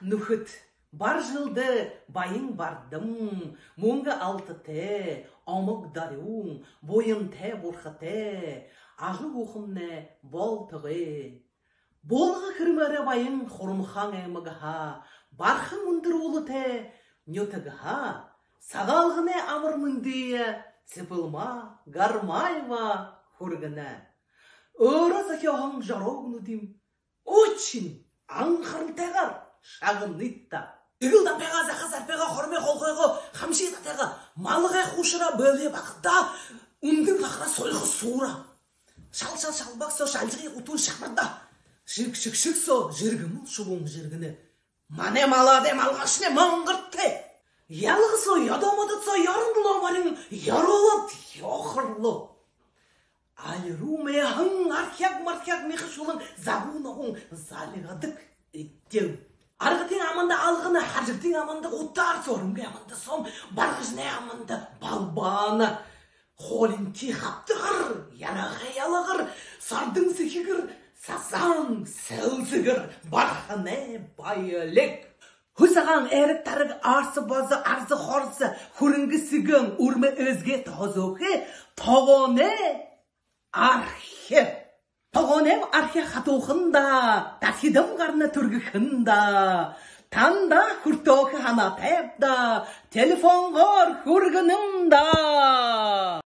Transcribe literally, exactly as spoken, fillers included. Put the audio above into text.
Нүхэд, бар жэлдэ баян бардам, мүнгэ алтатай, омог дорюун, буянтай бурхатай, ажал уухамнай болтогой. Булга хэрмээрээ баян Хурамхаан аймагһаа, бархан үндэр уулатай нютагһаа, Сагаалганай амар мэндые Цыпелма Гармаева хүргэнэ. Өөрөө зохёоһон жороо үгэнүүдые очень анхаралтайгаар шагныт даа. Эгэл дампайгаа, заха зарпайгаа, хормой холхойгоо, хамши татайгаа, малгай хуушараа, бэлэй багтаа, үндэр бахараа, сойхо суураа. Шал, шал, шалбаг соо шалжагай гутуун шабарда. Шэг, шэг, шэг соо жэргэмэл шубуун жэргэнэ. Манай малаадай малгайшни монгартай. Ялга соо ёдомодо соо ёрон лоо морин ёроолоод ёохор лоо. Али руу мэхэн архяаг мархяаг, мэхэ шулуун, забуу ногоон залгадаг эдеэн. Аргадын аманда алгана, хажагдын аманда утаар, сөрөмгэй аманда сом, баргажанай аманда балбаана. Хоолинти хабтагар, ярагай ялагар, сардан сэхигэр, сазан сэлсэгэр, барханай баялиг. Хүсэ, агаан, эрэг, тараг, арса, бозо, арза, хорзо, хүрэнгэ, сэгээн, үрмэ, эсгэ, тохо зөөхэй, тогооной архи. Тогооной архи хатуухан даа, тархидам гарна түргэхэн даа. Танда хүртөөхэ һанаатайб даа, телефонгоор хүргэнэм даа.